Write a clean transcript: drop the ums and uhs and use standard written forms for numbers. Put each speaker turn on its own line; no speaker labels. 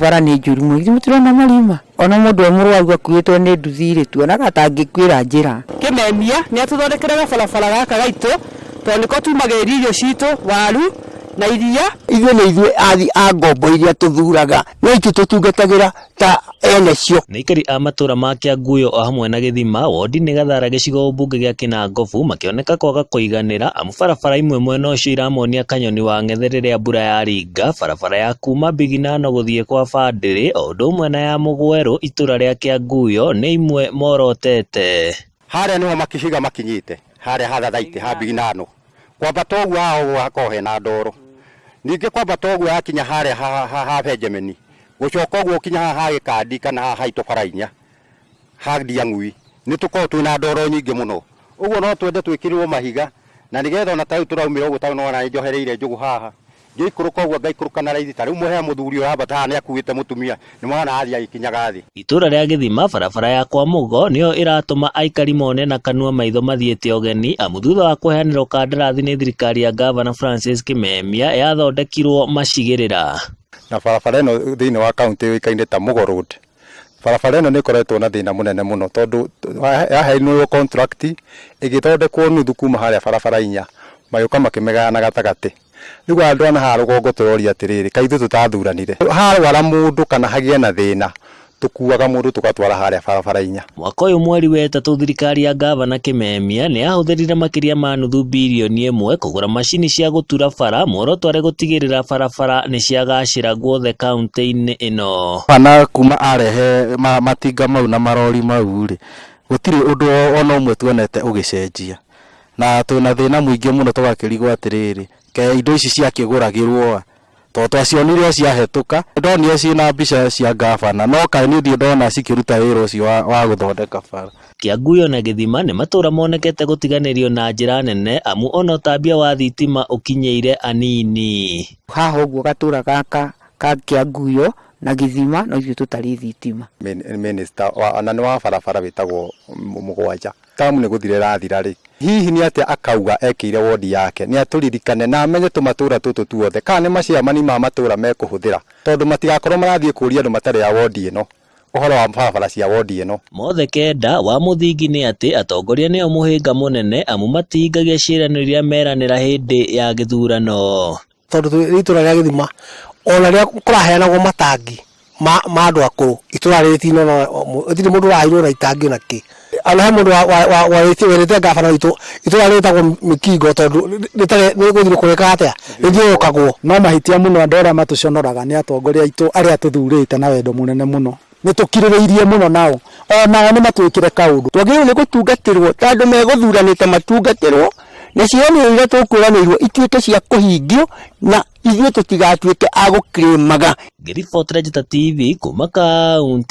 Bara nĩ njũru mũno, githĩ mũtirona marima? Ona mũndũ e mũrwaru akuĩtwo nĩ nduthi rĩ, tuonaga ta angĩkuĩra njĩra.
Kĩmemia nĩ atũthondekere gabarabara gaka gaitũ tondũ nĩko tumagĩrĩria irio citũ, waru na iria.
Ithuĩ nĩ ithuĩ athi a ngombo iria tũthuraga, no ithuĩ tũtungatagĩra ta ene cio.
Nĩ aikari a matũra ma Kĩanguyo o hamwe na Gĩthima, wondi-inĩ Gathara gĩcigo mbunge gĩa Kĩnangobu makĩoneka kwaga kũiganĩra amu barabara imwe mwena ũcio iramonia kanyoni wa ng'ethe rĩrĩa mbura yaringa, barabara ya kuma Biginano gũthiĩ kwa Bandĩrĩ o ũndũ ũmwe na ya Mũgwerũ itũra rĩa Kĩanguyo nĩ imwe morotete.
Harĩa nĩho makihiga makinyĩte harĩa ha Thathaitĩ ha Biginano kwambata ũguo haha ũguo hakoragwo hena ndoro ningĩ kwambata ũguo yakinya harĩa ha, ha, ha Benjamin gũcoka ũguo ũkinya haha ha Gĩkandi kana haha haitũ bara inya ha Ndiang'ui nĩ tũkoragwo twĩna ndoro nyingĩ mũno ũguo no twende twĩkĩrĩrwo mahiga na nĩgetha ona ta rĩu tũraumĩra ũguo ta nĩwona nĩ njohereire njũgũ haha ngĩikũrũka ũguo ngaikũrũka na raithi ta rĩu mũhea mũthuri ũyũ ambata haha nĩ akuĩte mũtumia nĩ mwana athiĩ agĩkinyaga thĩ.
Itũra rĩa Gĩthima barabara ya kwa Mũgo nĩyo ĩratũma aikari mone na kanua maitho mathiĩte ũgeni amu thutha wa kũheanĩrwo kandarathi nĩ thirikari ya Ngavana Francis Kimemia yathondekirwo macigĩrĩra.
Na barabara ĩno thĩinĩ wa kaunti yũĩkaine ta Mũgo Road. Barabara ĩno nĩ ĩkoretwo na thĩna mũnene mũno tondũ yaheanirwo contract ĩgĩthondekwo nuthu kuma harĩa barabara inya magĩũka makĩmĩgayana gatagatĩ. Rĩu andũ a haha rũgongo tũroria atĩrĩrĩ, kaĩ ithuĩ tũtathuranire? Harwara mũndũ kana hagĩe na thĩna tũkuaga mũndũ tũgatwara harĩa barabara inya.
Mwaka ũyũ mweri wa ĩtatũ thirikari ya Ngavana Kimemia nĩ yahũthĩrire makĩria ma nuthu birioni ĩmwe kũgũra macini cia gũtura bara muoroto arĩ gũtigĩrĩra barabara nĩ ciagacĩra guothe kaunti-inĩ ĩno.
Kana kuma arehe matinga mau na marori mau rĩ, gũtirĩ ũndũ ona ũmwe tuonete ũgĩcenjia. Na twĩna thĩna mũingĩ mũno tũgakĩrigwo atĩrĩrĩ, kaĩ indo ici ciakĩgũragĩrwo a? Tondũ twacionire o ciahetũka, ndonire ciĩna mbica cia ngabana, no kaĩ niĩ ndirĩ ndona cikĩruta wĩra ũcio wa gũthondeka bara.
Kĩanguyo na Gĩthima nĩ matũra monekete gũtiganĩrio na njĩra nene amu ona ũtambia wa thitima ũkinyĩire anini.
Haha ũguo gatũra gaka ka Kĩanguyo na Gĩthima no ithuĩ tũtarĩ thitima.
Minister wa, na nĩ wa barabara wĩtagwo Mũgwanja tamu nĩ gũthira ĩrathira rĩ, hihi nĩ atĩa akauga ekĩire wodi yake nĩ atũririkane na amenye tũmatũra tũtũ tuothe kana nĩ maciamani ma matũra mekũhũthĩra tondũ matigakorwo marathiĩ kũria andũ matarĩ a wodi ĩno ũhoro wa barabara cia wodi ĩno.
Mothe kenda wa mũthingi nĩ atĩ atongoria nĩo mũhĩnga mũnene amu matihingagia ciĩranĩro iria meranĩra hĩndĩ ya gĩthurano.
Tondũ twĩ itũra rĩa Gĩthima ona rĩrĩa kũraheanagwo matangi ma andũ akũrũ itũra rĩrĩ tinona gũtirĩ mũndũ ũraheirwo na itangi ona kĩ. Ona he mũndũ werĩte ngabana witũ itũra rĩtagwo Mĩkingo tondũ rĩtarĩ nĩ gũthiĩ kũrĩka atĩa rĩthiũrũrũkagwo.
No mahĩtia mũno andũ arĩa matũconoraga nĩ atongoria aitũ arĩa tũthurĩte na wendo mũnene mũno. Nĩ tũkirĩrĩirie mũno nao, onao nĩ matwĩkĩre kaũndũ.
Twagĩrĩirwo nĩ gũtungatĩrwo ta andũ megũthuranĩte matungatĩrwo na ciĩranĩro iria tũkwĩranĩirwo ituĩke cia kũhingio na ithuĩ tũtigatuĩke a gũkĩrĩmaga.
Ngĩribotera Njata TV kuma kaunti